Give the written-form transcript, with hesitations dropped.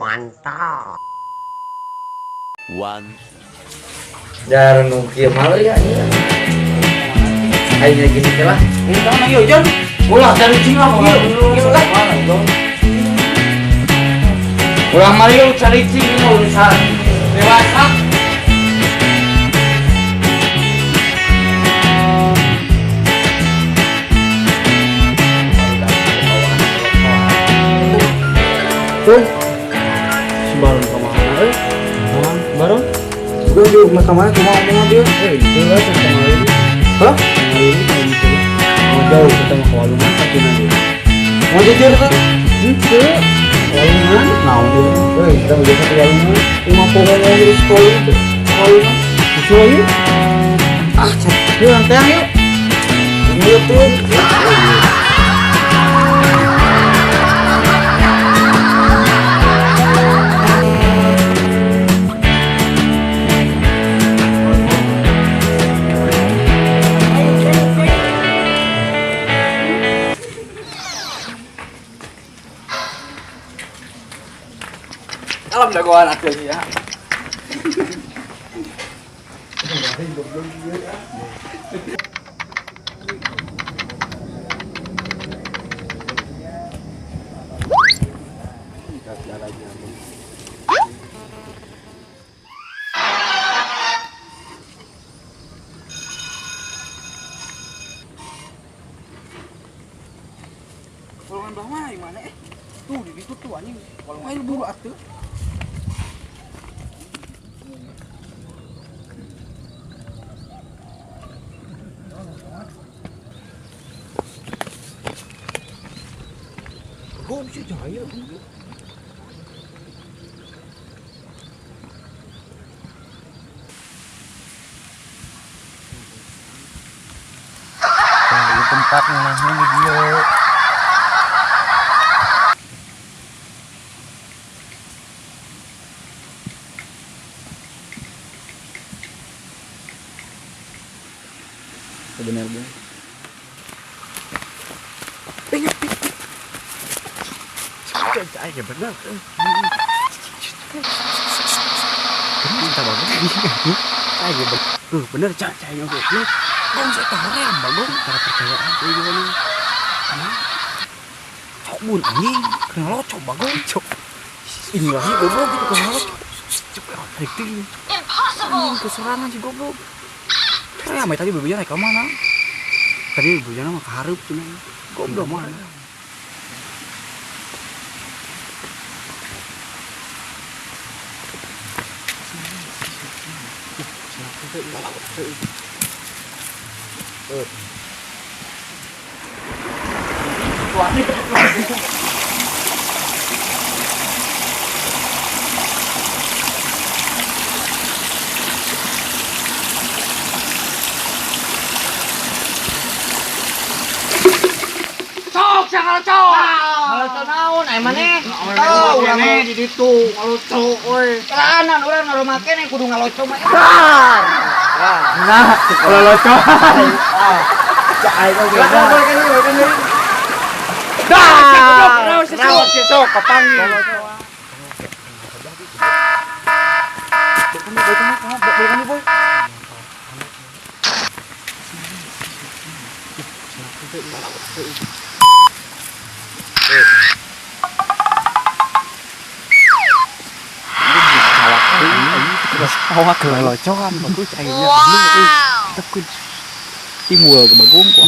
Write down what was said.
Mantap. One. Jarang nu kieu mah ya ieu. Aing gini teh lah. Ini tangan yuk, Jon. Ulah cari cing lah ieu. Ieu lah. Ulah mari cari cing ini urusan dewasa. Tuh. Si Baron kemana euy? Naon, Baron? Gue juga mah kemana cuma ngomong dia. Eh, gitu lah sama ini. Hah? Sama ini kayak gitu. Mau jauh kita mau ke walungan kacina dia. Mau jujur tuh? Henteu. Walungan naon dia? Woi, kita mau biasa ke walungan. Imah pohon di sekolah itu. Walungan. Lucu yuk. Ah, cek. Yuk lanteang yuk. Ini tuh. Alam jagoan aku ya. Golongan belah mana mana eh? Tuh di situ tuh anjing. Ayo buru atuh. Kok bisa jaya? Nah, ini tempat ngenahnya di dieu. Sebenarnya. Aja bener. Minta banget. Aja bener. Tuh bener cak cak yang goblok. Gong saya tahu bagong. Cara percayaan tuh gimana? Cok bun anjing, kena locok bagong. Cok. Ini lagi goblok gitu kena locok. Cok acting. Impossible. Keserangan si goblok. Saya tadi bebeja naik ke mana? Tadi bebeja mah kehareup cenah. Goblok mana? Cok, jangan cok. Kalau naon, ai maneh? Tahu urang di ditu, ngalocok we. Kelanan urang naruh make kudu ngalocok mah. Nah, kalau locok. Cak aing oge. Dah, sesuk kapanggih. Boy. Awak kelocoan bagus akhirnya. Takut timbul ke bagong kok.